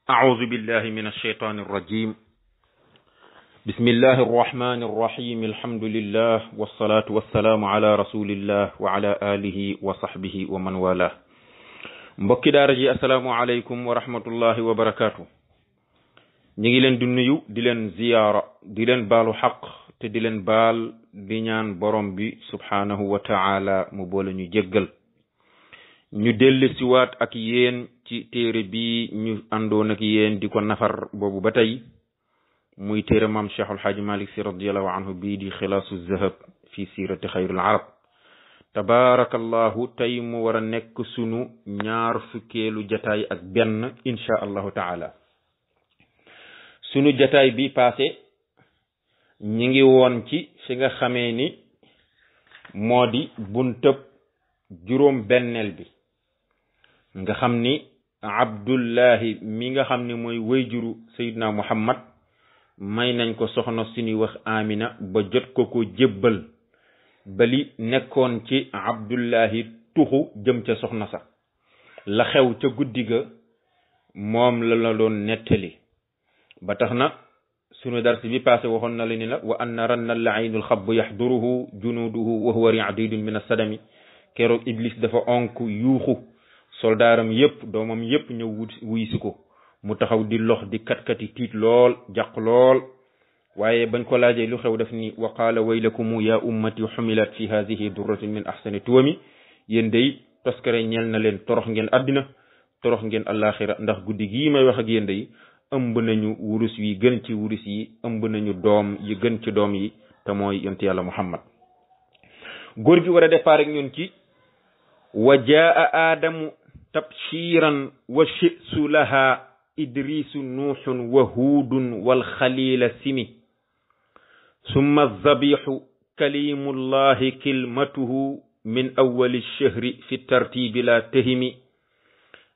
أعوذ بالله من الشيطان الرجيم بسم الله الرحمن الرحيم الحمد لله والصلاة والسلام على رسول الله وعلى آله وصحبه ومن والاه mbokki daara ji assalaamu aleykum wa rahmatullahi wa barakaatu ñi ngi leen di nuyu di leen ziyaara di leen baalu xaq te di leen baal di ñaan borom bi subhaanahu wa taala mu boole ñu jéggal ñu dellu siwaat ak yéen ci téere bi ñu àndoon ak yéen di ko nafar boobu ba tey muy téere maam Cheikh El Hadj Malick Sy radiyallahu anhu bii di xilaasu zahab fi siirati xayril arab tabaarakallahu tey mu war a nekk sunu ñaar fukkeelu jataay ak benn insha allahu taala sunu jataay bi passé ñi ngi woon ci fi nga xamee ni moo di buntëb juróom benneel bi nga xam ni abdullahi mi nga xam ni mooy wayjuru sayidna muhammad may nañ ko soxna suñuy wax amina ba jot ko jébbal bali nekkoon ci abdullahi tuxu jëm ca soxna sa la xew ca guddi ga moom la doon nettali ba tax na sunu darsi bi passé waxoon na la ni la wa anna ranna la aynul xabb yaxduruhu junuduhu wa huwa ri'didun min as-sadami keroog iblis dafa onk yuuxu soldaaram yépp doomam yépp ñëw wuy si ko mu taxaw di lox di katkati tiit lool jàq lool waaye bañ ko laajee lu xew daf ni wa qaala waylakumu ya ummati xumilat fi hadihi durratun min ahsani tuwami yéen day toskare ñeel na leen torox ngeen àddina torox ngeen alaxira ndax guddi gii may wax ak yéen day ëmb nañu wurus yi gën ci wurus yi ëmb nañu doom yi gën ci doom yi te mooy yonent yàlla muhammad góor gi war a départ ak ñun ci wa jaa aadamu tabshiran wa shi'su laha idrisu nuuxun wa huudun wal xalila simi summa zabiixu kalimullahi kilmatuhu min awwali shahri fi tartibi la tahimi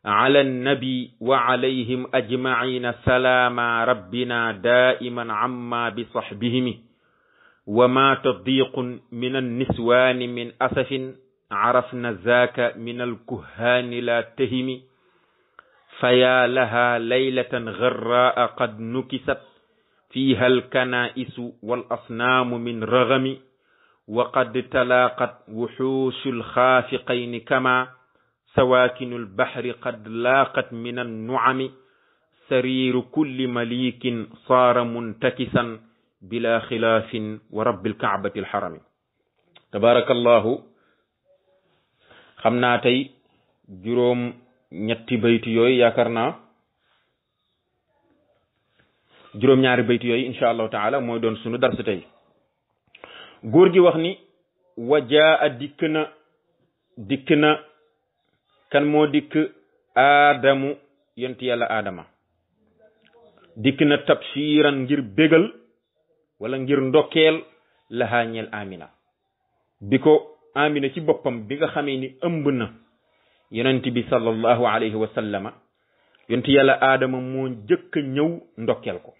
ala annabi wa alayhim ajmaina salaama rabbina daiman amma bi sahbihimi wa ma tadiqun min anniswaani min asafin عرفنا ذاك من الكهان لا تهمي فيا لها ليلة غراء قد نكست فيها الكنائس والأصنام من رغم وقد تلاقت وحوش الخافقين كما سواكن البحر قد لاقت من النعم سرير كل مليك صار منتكسا بلا خلاف ورب الكعبة الحرم تبارك الله xam naa tey juróom ñetti baytu yooyu yaakaar naa juróom ñaari baytu yooyu insha allahu taala mooy doon sunu darsu tey góor gi wax ni wajaa dikk na kan moo dikk aadamu yonent yàlla aadama dikk na tabshiran ngir bégal wala ngir ndokkeel lahaa ñeel amina bi ko amina ci boppam bi nga xamee ni ëmb na yonent bi sallallahu alayhi wa sallama yonent yàlla aadama moo njëkk a ñëw ndokkeel ko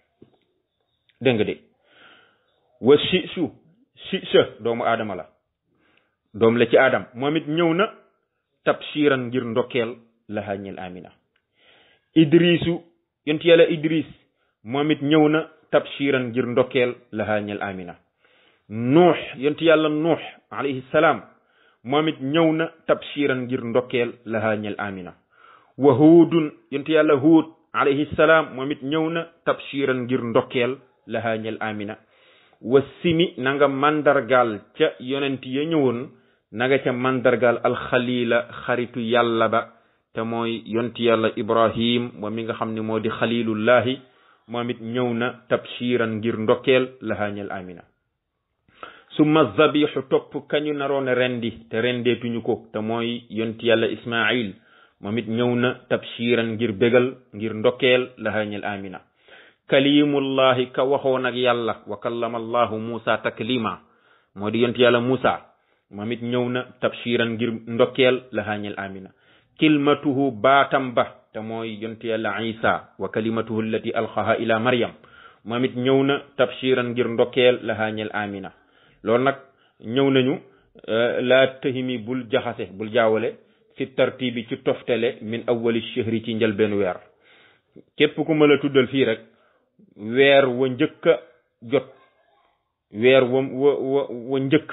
dégg nga de wa shisha doomu aadama la doom la ci aadam moom it ñëw na tabshiran ngir ndokkeel laha ñel amina idrisu yonent yàlla idris moom it ñëw na tabshiran ngir ndokkeel laha ñel amina nuux yonent yàlla nuux alayhi salaam moom it ñëw na tabshiran ngir ndokkeel lahaa ñel amina wa huudun yonent yàlla huud alayhi salaam moom it ñëw na tabshiran ngir ndokkeel lahaa ñel amina wa simi na nga mandargaal ca yonent ya ñëwoon na nga ca mandargaal alxalila xaritu yàlla ba te mooy yonent yàlla ibrahim moom mi nga xam ne moo di xalilullahi moom it ñëw na tabshiran ngir ndokkeel lahaa ñel amina summa zabixu topp kañu naroon a rendi te rendeetuñu ko te mooy yonti yàlla ismail moom it ñëw na tabshiran ngir bégal ngir ndokkeel laha ñel amina kalimullahi ka waxoon ak yàlla wa kallama allahu musa taklima moo di yonti yàlla musa moom it ñëw na tabshiran ngir ndokkeel laha ñel amina kilmatuhu baatam ba te mooy yonti yàlla isa wa kalimatuhu allati alqaha ila maryam moom it ñëw na tabshiran ngir ndokkeel laha ñel amina loolu nag ñëw nañu laa tahimi bul jaxase bul jaawale fi tartibi ci toftale min awwali shahri ci njëlbeen weer képp ku ma la tuddal fii rek weer wa njëkk a jot weer wa njëkk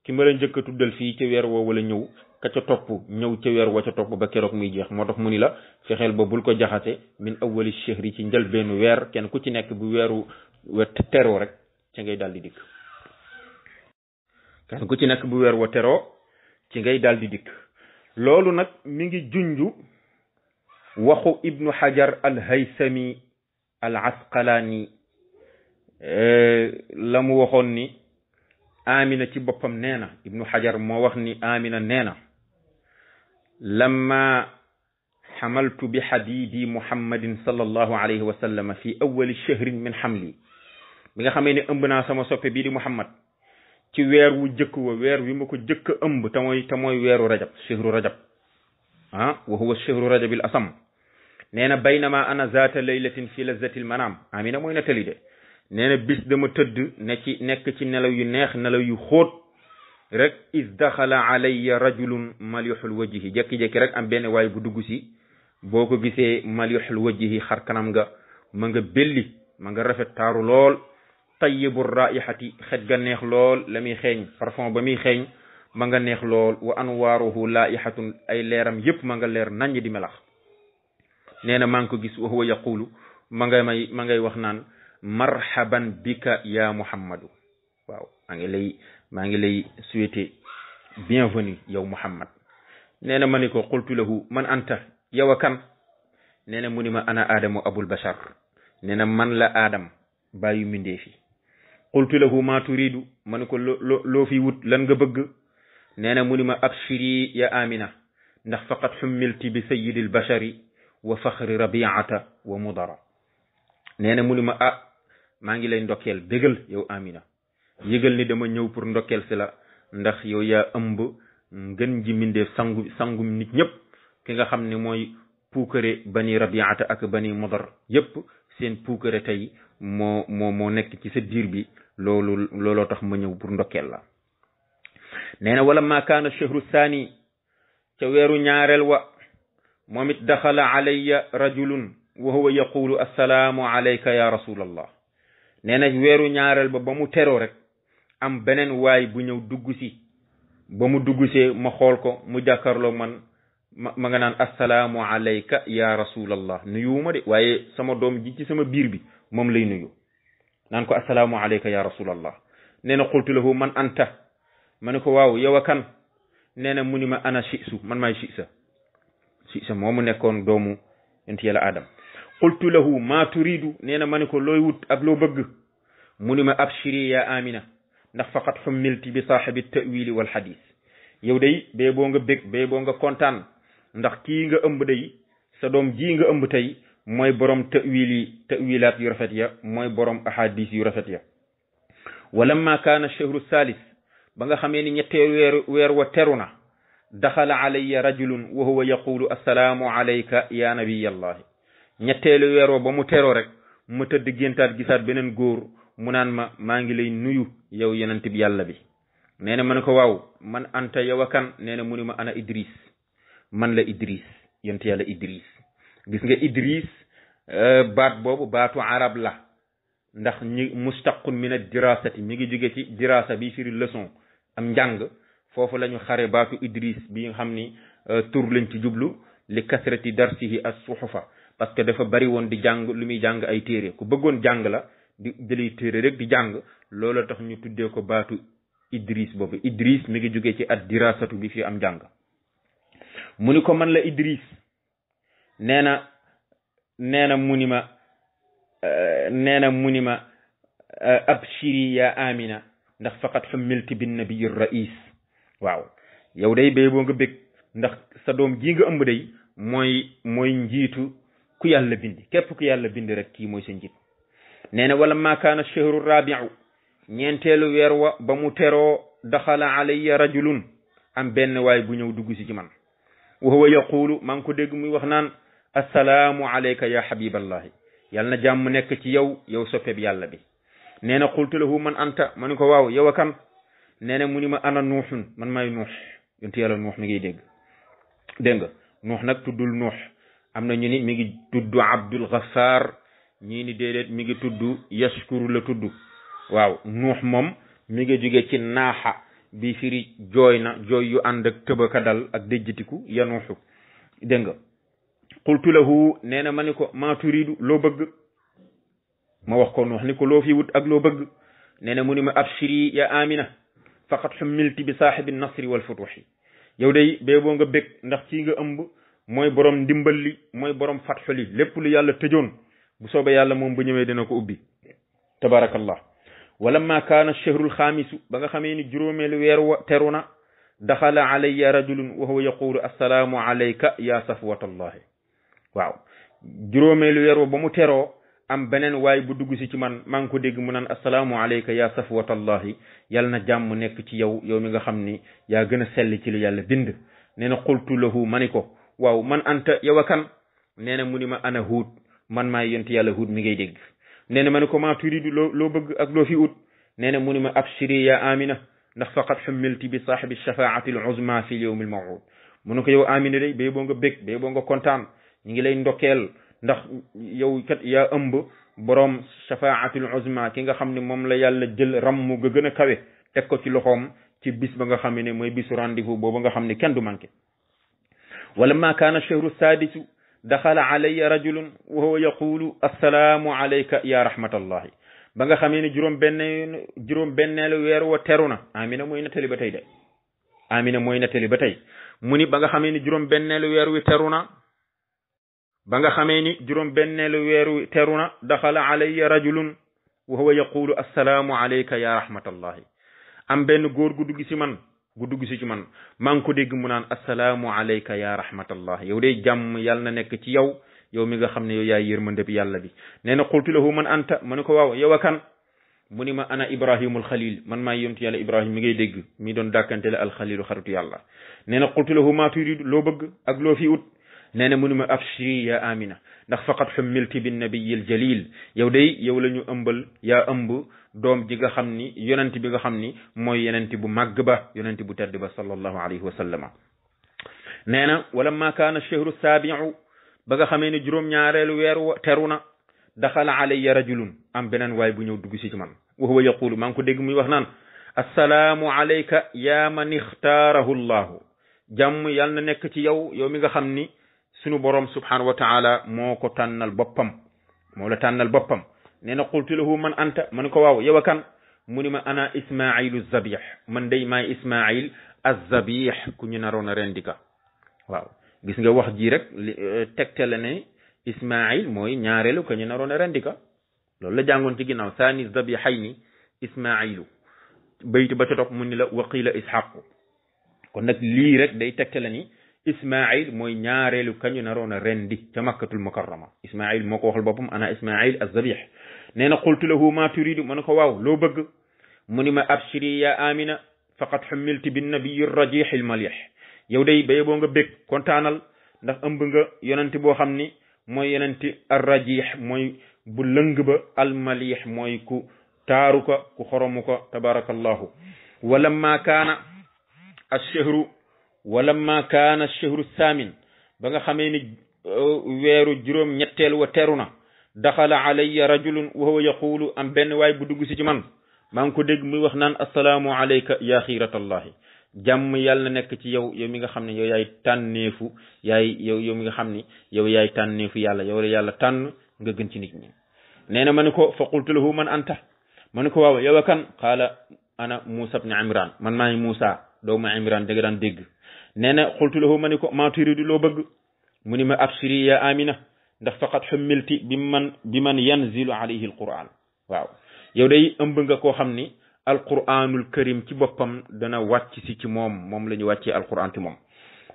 ki ma la njëkk a tuddal fii ca weer woo wala ñëw ka ca topp ñëw ca weer wa ca topp ba keroog muy jeex moo tax mu ni la fexeel ba bul ko jaxase min awwali shahri ci njëlbeenu weer kenn ku ci nekk bu weeru teroo rek ci ngay daal di dikk kenn ku ci nekk bu weer wa teroo ci ngay daal di dikk loolu nag mi ngi junju waxu ibnu hajar al haysami al asqalaani la mu waxoon ni amina ci boppam nee na ibnu hajar moo wax ni amina nee na lamma xamaltu bi xadidi muhammadin sallallahu alayhi wa sallam fi awali shahrin min xamli bi nga xamee ne ëmb naa sama soppe bii di muhammad ci weer wu jëkk wa weer wi ma ko jëkk a ëmb te mooy weeru rajab shahru rajab wa huwa shahru rajabil asam nee na baynama ana zaata laylatin fi lazati l manam amina mooy nettali de nee na bis dama tëdd nekk ci nelaw yu neex nelaw yu xóot rek is daxala alayya rajulun malihul wajhi jekki-jekki rek am benn waay bu dugg si boo ko gisee malihul wajhi xar kanam nga ma nga belli ma nga rafet taaru lool tayyibur raihati xet ga neex lool la muy xeeñ parfum ba muy xeeñ ma nga neex lool wa anwaaruhu laihatun ay leeram yépp ma nga leer naññ di melax nee na maa ngi ko gis wa huwa yaqulu ma ngay wax naan marhaban bika ya muhammadu waaw maa ngi lay souhaiter bienvenue yow muhammad nee na ma ni ko qultu lahu man anta yow a kan nee na mu ni ma ana aadamu abul bashar nee na man la aadam bàyyu mindee fi qultu lahu ma turidu ma ni ko loo fi wut lan nga bëgg nee na mu ni ma abshiri ya amina ndax faqad xummilti bi sayyidil bashari wa faxri rabiata wa mudara nee na mu ni ma maa ngi lay ndokkeel bégal yow amina yëgal ni dama ñëw pour ndokkeel si la ndax yow yaa ëmb ngën ji mindeef sangum nit ñëpp ki nga xam ne mooy puukare bani rabiata ak bani mudar yëpp seen puukare tey moo nekk ci sa diir bi looloo tax ma ñëw pour ndokkeel la nee na wala ma kaana shahru thani ca weeru ñaareel wa moom it daxala alayya rajulun wa huwa yaqulu assalaamu alayka ya rasulallah nee na weeru ñaareel ba mu teroo rek am beneen waay bu ñëw dugg si ba mu dugg see ma xool ko mu jàkkaarloo man ma nga naan assalaamu alayka ya rasulallah nuyuwuma de waaye sama doom ji ci sama biir bi moom lay nuyu naan ko assalaamu alayka ya rasulallah nee na qultu lahu man anta ma ne ko waaw yow a kan nee na mu ni ma ana shisu man maay shisa moomu nekkoon doomu yonent yàlla adam qultu lahu ma turidu nee na ma ne ko looy wut ak loo bëgg mu ni ma abshiri ya amina ndax faqat xummilti bi saaxibi tawili wal xadis yow day bee boo nga bég bee boo nga kontaan ndax kii nga ëmb day sa doom ji nga ëmb tey mooy borom tawilaat yu rafet ya mooy borom ahadis yu rafet ya walamma kaana shahru salis ba nga xamee ni ñetteel weer wa teru na daxala alayya rajulun wa huwa yaqulu assalaamu alayka ya nabiyallahi ñetteelu weer wa ba mu teroo rek ma tëdd géntaat gisaat beneen góor mu naan maa ngi lay nuyu yow yonent bi yàlla bi nee na ma ne ko waaw man anta yow a kan nee na mu ni ma ana idris man la idris yonent yàlla idris gis nga idris baat boobu baatu arab la ndax ñi mustaqun min ad dirasati mi ngi jóge ci dirasa bi firi leçon am njàng foofu la ñu xare baatu idris bi nga xam ni tur lañ ci jublu li kasrati darsihi as suhufa parce que dafa bari woon di jàng lu muy jàng ay téere ku bëggoon jàng la di jëli téere rek di jàng loolu tax ñu tuddee ko baatu idris boobu idris mi ngi jógee ci ad dirasatu bi fi am jàng mu ni ko man la idris nee na mu ni ma abshiri ya amina ndax faqat xummilti bin nabiyi rais waaw yow day bee boo nga bég ndax sa doom ji nga ëmb day mooy njiitu ku yàlla bindi képp ku yàlla bindi rek kii mooy sa njiit nee na wala ma kaana shahru rabiu ñeenteelu weer wa ba mu teroo daxala alayya rajulun am benn waay bu ñëw dugg si ci man wa huwa yaqulu maa ngi ko dégg muy wax naan assalaamu alayka ya habiballahi yàlla na jàmm nekk ci yow soppeb yàlla bi nee na qultu lahu man anta ma ni ko waaw yow a kan nee na mu ni ma ana nuuxun man maay nuux yonent yàlla nuux mi ngay dégg nga nuux nag tuddul nuux am na ñu ni mi ngi tudd Abdul Ghaffar ñii ni déedéet mi ngi tudd Yashkuru la tudd waaw nuux moom mi ngi jóge ci naaxa bi firi jooy na jooy yu ànd ak tëbaka dal ak déjjatiku yanuuxu dégg nga qultu lahu nee na ma ni ko maa turidu loo bëgg ma wax ko nuux ni ko loo fi wut ak loo bëgg nee na mu ni ma abshiri ya amina faqad xummilti bi saaxibi nasri wal futuxi yow day bee boo nga bég ndax kii nga ëmb mooy borom ndimbal li mooy borom fatxu li lépp lu yàlla tëjoon bu soobee yàlla moom bu ñëwee dina ko ubbi tabarakallah walamma kaana ash-shahru al-xaamisu ba nga xamee ni juróomeelu weer wa teru na daxala alayya rajulun wa huwa yaqulu assalaamu alayka ya safwatallahi waaw juróomeelu weer wa ba mu teroo am beneen waay bu dugg si ci man maa ngi ko dégg mu naan assalaamu alayka ya safwatallahi yal na jàmm nekk ci yow yow mi nga xam ni yaa gën a sell ci lu yàlla bind nee na qultu lahu ma ni ko waaw man anta yow a kan nee na mu ni ma ana Huud man maay yonti yàlla Huud mi ngay dégg nee na ma ne ko maa turidu loo bëgg ak loo fi ut nee na mu ni ma abshiri ya amina ndax faqad xummilti bi saaxibi shafaati al uzma fi l yawmi al mawud mu ne ko yow amina day bay boo nga bég bay boo nga kontaan ñu ngi lay ndokkeel ndax yow kat yaa ëmb borom shafaatul uzma ki nga xam ne moom la yàlla jël rammu ga gën a kawe teg ko ci loxoom ci bis ba nga xam ne mooy bisu rendez-vous boobu nga xam ne kenn du manqué walamma kaana shahru saadisu daxala alayya rajulun wa huwa yaqulu assalaamu alayka ya rahmatallahi ba nga xamee ne juróom benneelu weer wa teru na amina mooy nettali ba tey de amina mooy nettali ba tey mu ni ba nga xamee ni juróom benneelu weer wi teru na ba nga xamee ni juróom benneelu weer wi teru na daxala alayya rajulun wa huwa yaqulu assalaamu alayka ya rahmatallahi am benn góor gu dugg si ci man maa ngi ko dégg mu naan assalaamu alayka ya rahmatallahi yow day jàmm yàlla na nekk ci yow yow mi nga xam ne yow yaay yërmande bi yàlla bi nee na qultu lahu man anta ma ne ko waaw yow a kan mu ni ma ana ibrahimul xalil man maay yontu yàlla ibrahim mi ngay dégg mi doon dàkkantele alxalilu xaritu yàlla nee na qultu lahu ma turidu loo bëgg ak loo fi ut nee na mu ni ma abshiri ya amina ndax faqad xummilti bin nabiyil jalil yow day yow la ñu ëmbal yaa ëmb doom ji nga xam ni yonent bi nga xam ni mooy yonent bu màgg ba yonent bu tedd ba sallallahu alayhi wa sallama nee na walamma kaana shahru saabiu ba nga xamee ne juróom-ñaareelu weer teru na daxala alayya rajulun am beneen waay bu ñëw dugg si ci man wa huwa yaqulu maa ngi ko dégg muy wax naan assalaamu alayka ya man ixtaarahu llahu jàmm yàlla na nekk ci yow yow mi nga xam ni sunu borom subhanahu wa taala moo ko tànnal boppam moo la tànnal boppam nee na qultu lahu man anta man ko waaw yow a kan mu ni ma ana ismailu zabih man day maay ismail az-zabih ku ñu naroon a rendika waaw gis nga wax ji rek tegtale ne ismail mooy ñaareelu ku ñu naroon a rendika loolu la jàngoon ci ginnaaw saani zabihayni ismailu baytu ba ca topp mu ni la waqila ishaqu kon nag lii rek day tegtale ni ismail mooy ñaareelu kañu naroon a rendi ca makkatul mukarrama ismail moo ko waxal boppam ana ismail az-zabih nee na qultu lahu ma turidu ma ne ko waaw loo bëgg mu ni ma abshiri ya amina faqad xummilti bin nabiyi rajih al malih yow day baye boo nga bég kontaanal ndax ëmb nga yonenti boo xam ni mooy yonenti ar rajih mooy bu lëng ba al malih mooy ku taaru ko ku xoromu ko tabarakallahu walamma kaana ash-shahru saamin ba nga xamee ni weeru juróom ñetteel wa teru na daxala alayya rajulun wa huwa yaqulu am benn waay bu dugg si ci man maa ngi ko dégg muy wax naan assalaamu alayka ya xiiratallahi jàmm yàlla na nekk ci yow yow mi nga xam ne yow yaay tànneefu yow mi nga xam ni yow yaay tànneefu yàlla yow la yàlla tànn nga gën ci nit ñi nee na ma ne ko fa qultu lahu man anta ma ne ko waaw yow a kan qaala ana Muusa ibn Imran man maay Muusa doomu Imran da nga daan dégg nee na qultu lahu ma ne ko maa turidu loo bëgg mu ni ma abshiri ya amina ndax faqad xummilti bi man yanzilu alayhi alquran waaw yow day ëmb nga koo xam ni alquranul karim ci boppam dana wàcc si ci moom la ñu wàccee alquran ci moom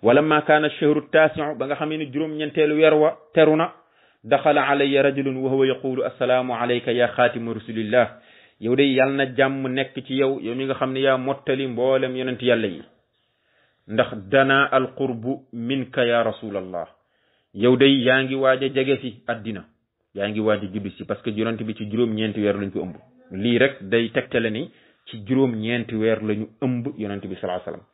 walamma kaana shahru taasiu ba nga xamee ni juróom-ñeenteelu weer wa teru na daxala alayya rajulun wa huwa yaqulu assalaamu alayka ya xaatima rasulillah yow day yàlla na jàmm nekk ci yow mi nga xam ne yaa mottali mboolem yonent yàlla yi ndax dana alqurbu minka ya rasulallah yow day yaa ngi waaj a jege si addina yaa ngi waaj a juddu si parce que yonent bi ci juróom-ñeenti weer lañ ko ëmb lii rek day tegtale ni ci juróom-ñeenti weer lañu ëmb yonent bi sallallahu alayhi wasallam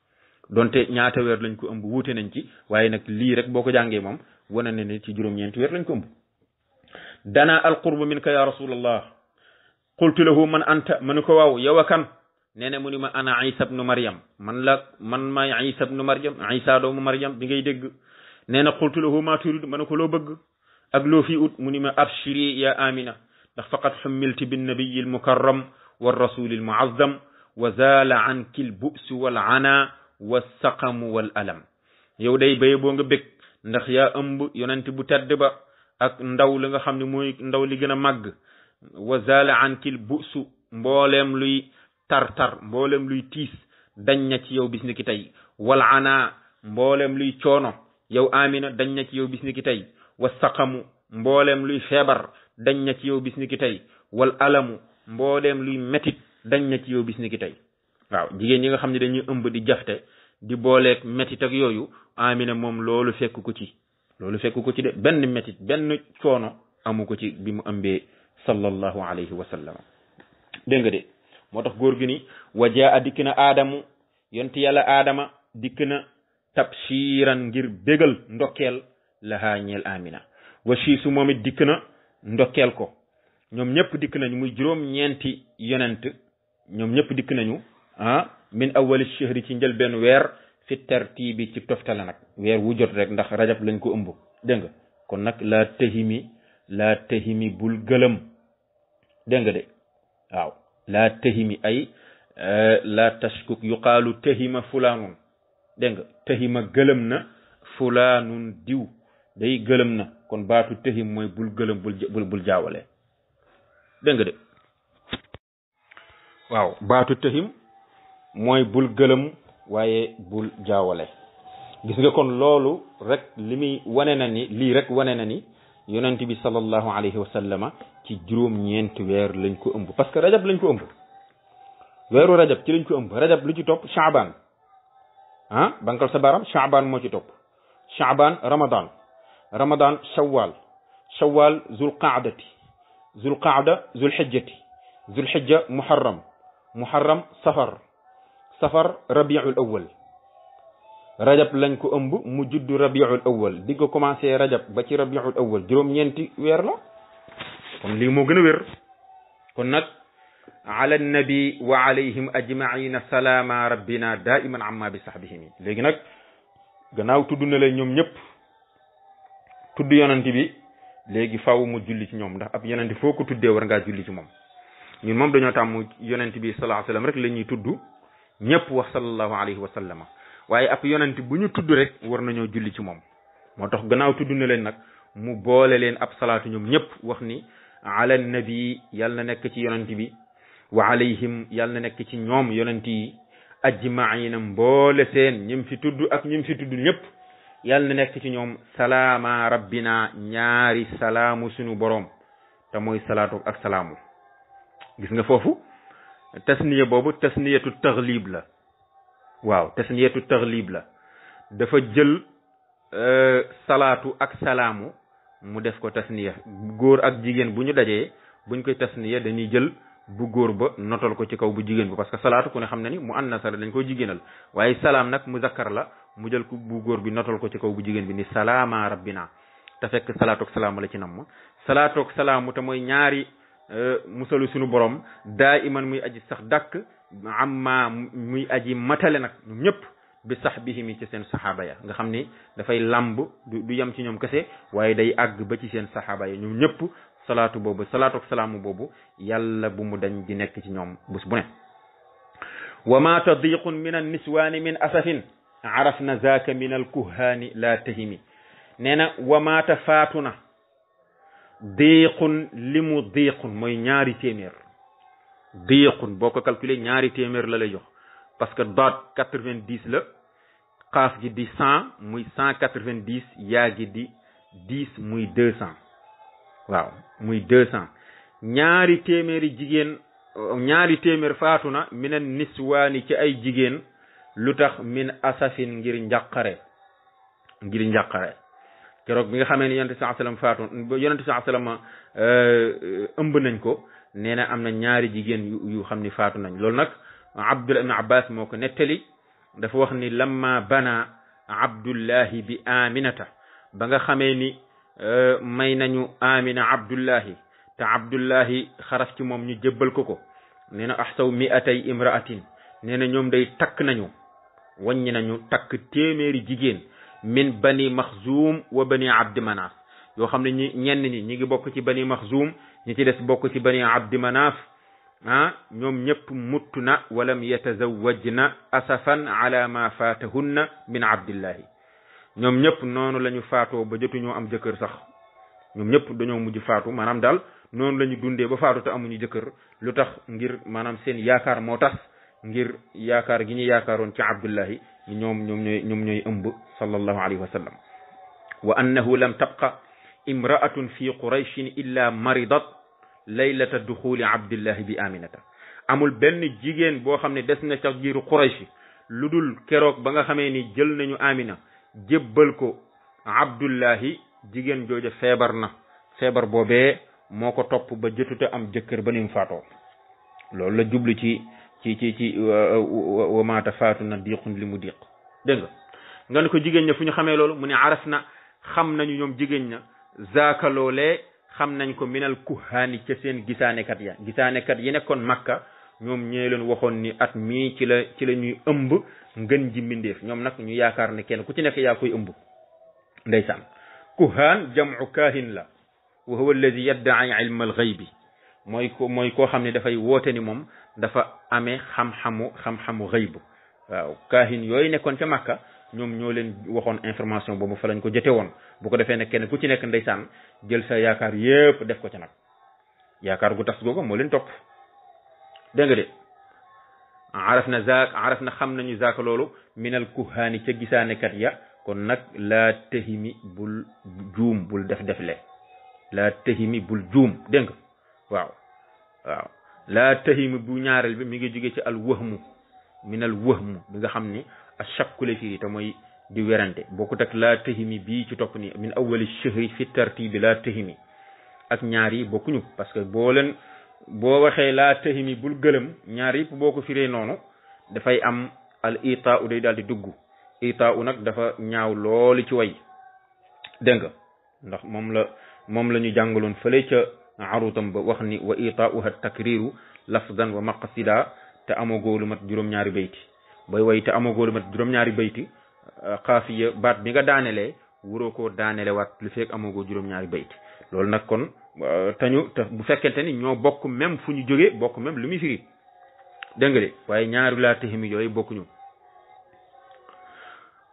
donte ñaata weer lañ ko ëmb wuute nañ ci waaye nag lii rek boo ko jàngee moom wane na ne ci juróom-ñeenti weer lañ ko ëmb dana alqurbu minka ya rasulallah qultu lahu man anta ma ni ko waaw yow a kan nee na mu ni ma ana isa bnu maryam man maay isa bnu maryam isa doomu maryam bi ngay dégg nee na qultu lahu ma turid ma ne ko loo bëgg ak loo fi ut mu ni ma abshiri ya amina ndax faqad xummilti binnabiyi almukarram والرسول المعظم وزال عنك البؤس والعنا والسقم والألم yow day baye boo nga bég ndax yaa ëmb yonent bu tedd ba ak ndaw li nga xam ne mooy ndaw li gën a màgg wa zala ankil bu'su mbooleem luy tartar mbooleem luy tiis dañ na ci yow bis ni ki tey wal ana mbooleem luy coono yow amina dañ na ci yow bis ni ki tey wa saqamu mbooleem luy feebar dañ na ci yow bis ni ki tey wal alamu mbooleem luy metit dañ na ci yow bis ni ki tey waaw jigéen ñi nga xam ne dañuy ëmb di jafte di booleeg metit ak yooyu amina moom loolu fekk ko ci de benn metit benn coono amu ko ci bi mu ëmbee sallallahu alayhi wa sallam dégg nga de moo tax góor gi ni wajaa dikk na aadamu yonti yàlla aadama dikk na tabshiran ngir bégal ndokkeel lahaa ñeel amina wa shiisu moom it dikk na ndokkeel ko ñoom ñëpp dikk nañu muy juróom-ñeenti yonent ñoom ñëpp dikk nañu min awali shahri ci njël benn weer fi tartibi ci toftale nag weer wu jot rek ndax rajab lañ ko ëmb dégg nga kon nag laa tahimi bul gëlëm dégg nga de waaw laa tahimi ay laa tashkuk yuqaalu tahima fulaanun dégg nga tahima gëlëm na fulaanun diw day gëlëm na kon baatu tahim mooy bul gëlëm bul jaawale dégg nga de waaw baatu tahim mooy bul gëlëm waaye bul jaawale gis nga kon loolu rek li muy wane na ni lii rek wane na ni yonent bi sallallahu alayhi wa sallama ci juróom-ñeenti weer lañ ko ëmb parce que rajab lañ ko ëmb weeru rajab ci lañ ko ëmb rajab lu ci topp shaaban bankal sa baram shaaban moo ci topp shaaban ramadan shawwal zulhijja muharram safar rabiul awwal rajab lañ ko ëmb mu juddu rabiul awwal di ko commencé rajab ba ci rabiul awwal juróom-ñeenti weer la kon lii moo gën a wér kon nag ala nabi wa alayhim ajmaina salaama rabbina daiman amma bi sahbihim léegi nag gannaaw tudd na leen ñoom ñëpp tudd yonent bi léegi faaw mu julli ci ñoom ndax ab yonent foo ko tuddee war ngaa julli ci moom ñun moom dañoo tàmm yonent bi sallallahu alayhi wa sallam rek la ñuy tudd ñëpp wax sallallahu alayhi wa sallam waaye ab yonent bu ñu tudd rek war nañoo julli ci moom moo tax gannaaw tudd na leen nag mu boole leen ab salaatu ñoom ñëpp wax ni ala nabi yàlla na nekk ci yonent bi wa alayhim yàlla na nekk ci ñoom yonent yi ajmaina mboole seen ñim fi tudd ak ñim fi tudd ñëpp yàlla na nekk ci ñoom salaama rabbina ñaari salaamu sunu boroom te mooy salaatu ak salaamu gis nga foofu tasniya boobu tasniyatu taglib la waaw tasniyatu taglib la dafa jël salaatu ak salaamu mu def ko tasniya góor ak jigéen bu ñu dajee buñ koy tasniya dañuy jël bu góor ba notal ko ci kaw bu jigéen ba parce que salaatu ku ne xam na ni mu annas la dañ koy jigéenal waaye salaam nag muzakkar la mu jël ko bu góor bi notal ko ci kaw bu jigéen bi ni salaama rabbina te fekk salaatu ak salaamu la ci namm salaatu ak salaamu te mooy ñaari musalu sunu borom daa iman muy aji sax dàkk amma muy aji matale nag ñoom ñëpp bi sahbihim ci seen saxaaba ya nga xam ni dafay làmb du yem ci ñoom kese waaye day àgg ba ci seen saxaaba ya ñoom ñëpp salaatu boobu salaatu ak salaamu boobu yàlla bu mu dañ di nekk ci ñoom bés bu ne wa ma tadiqun min an niswaani min asafin arafna zaaka min al kuhaani la tahimi nee na wa maata faatu na diqun li mu diqun mooy ñaari téeméer diqun boo ko calculer ñaari téeméer la lay jox parce que daat 90 la xaaf gi di 100 muy 190 yaa gi di 10 muy 200 waaw muy 200 ñaari téeméeri jigéen ñaari téeméer faatu na minan niswaani ci ay jigéen lu tax min asafin ngir njàqare keroog bi nga xamee ne yonent sallallahu alayhi wasallam faatu yonent sallallahu alayhi wasallam ëmb nañ ko nee na am na ñaari jigéen yu xam ni faatu nañ loolu nag Abdullah ibn Abbas moo ko nettali dafa wax ni lamma bana abdullahi bi aminata ba nga xamee ni may nañu amina abdullahi te abdullahi xaraf ci moom ñu jébbal ko nee na ahsaw mi'atay imra'atin nee na ñoom day takk nañu wàññi nañu takk téeméeri jigéen min bani maxzum wa bani abdi manaf yoo xam ne ñenn ñi ngi bokk ci bani maxzum ñi ci des bokk ci bani abdi manaf ñoom ñëpp muttu na walam yatazawwajna asafan ala ma faatahunna min abdillahi ñoom ñëpp noonu la ñu faatoo ba jotuñoo am jëkkër sax ñoom ñëpp dañoo mujj faatu maanaam daal noonu la ñu dundee ba faatu te amuñu jëkkër lu tax ngir maanaam seen yaakaar moo tax ngir yaakaar gi ñu yaakaaroon ci abdullahi ñoom ñooy ëmb sallallahu alayhi wa sallam wa annahu lam tabqa imra'atun fi qurayshin illa maridat laylata duxuli abdillahi bi aminata amul benn jigéen boo xam ne des na ca giiru quraysh lu dul keroog ba nga xamee ni jël nañu amina jébbal ko abdullahi jigéen jooja feebar na feebar boobee moo ko topp ba jëtuta am jëkkër ba ni mu faatoo loolu la jublu ci wa maata faatu na diqun li mu diq dégg nga ne ko jigéen ña fu ñu xamee loolu mu ne araf na xam nañu ñoom jigéen ña zaaka loolee xam nañ ko minal kuhaani ca seen gisaanekat yi nekkoon makka ñoom ñee leen waxoon ni at mii ci la ñuy ëmb ngën ji mbindeef ñoom nag ñu yaakaar ne kenn ku ci nekk yaa koy ëmb ndeysaan kuhaan jam'u kaahin la wa huwa alladi yadda'i ilma al-ghaybi mooy koo xam ne dafay woote ni moom dafa amee xam-xamu ghayb waaw kaahin yooyu nekkoon ca makka ñoom ñoo leen waxoon information boobu fa lañ ko jote woon bu ko defee ne kenn ku ci nekk ndeysaan jël sa yaakaar yépp def ko ca nag yaakaar gu tas googu moo leen topp dégg nga de araf na xam nañu zaaka loolu minal kuhaani ca gisaanekat ya kon nag laa tahimi bul juum bul defle laa tahimi bul juum dégg nga waaw laa tahimi bu ñaareel bi mi ngi jóge ci al wahmu minal wahmu bi nga xam ni achakkule fii te mooy di werante bokkut ak laa tahimi bii ci topp ni min awali shahri fi tartibi laa tahimi ak ñaar yi bokkuñu parce que boo waxee laa tahimi bul gëlëm ñaar yëpp boo ko firee noonu dafay am al itaa u day daal di dugg itaa u nag dafa ñaaw loolu ci way dégg nga ndax moom la ñu jàngaloon fële ca arutam ba wax ni wa itaauha takriru lafdan wa maqsida te amagoo lu mat juróom-ñaari bayti booy way te amagoo lu mat juróom-ñaari bayti xaafiya baat bi nga daanelee wuroo koo daanele waat lu fekk amagoo juróom-ñaari bayti loolu nag kon te bu fekkente ni ñoo bokk même fu ñu jógee bokk même lu muy firi dégg nga de waaye ñaari laa tahimi yooyu bokkuñu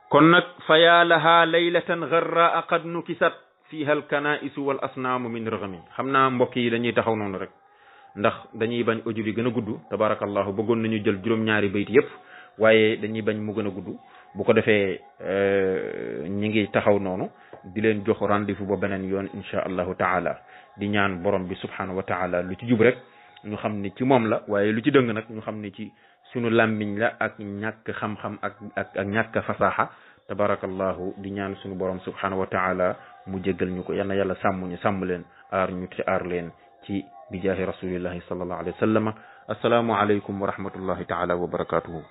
kon nag fa yaa laha laylatan gharraa qad nukisat fiha alkanaisu wal asnaamu min ragamin xam naa mbokk yi dañuy taxaw noonu rek ndax dañuy bañ audio bi gën a gudd tabarakallahu bëggoon nañu jël juróom-ñaari bayt yëpp waaye dañuy bañ mu gën a gudd bu ko defee ñi ngi taxaw noonu di leen jox rendez-vous ba beneen yoon insha allahu taala di ñaan borom bi subhanahu wa taala lu ci jub rek ñu xam ni ci moom la waaye lu ci dëng nag ñu xam ni ci sunu làmmiñ la ak ñàkk xam-xam ak ñàkk fasaxa tabarakallahu di ñaan sunu borom subhanahu wa taala mu jéggal ñu ko yal na yàlla sàmm ñu sàmm leen aar ñu te aar leen ci bijaahi rasulillahi sallallahu alayhi wa sallam assalaamu alaykum wa rahmatullahi taala wa barakatuhu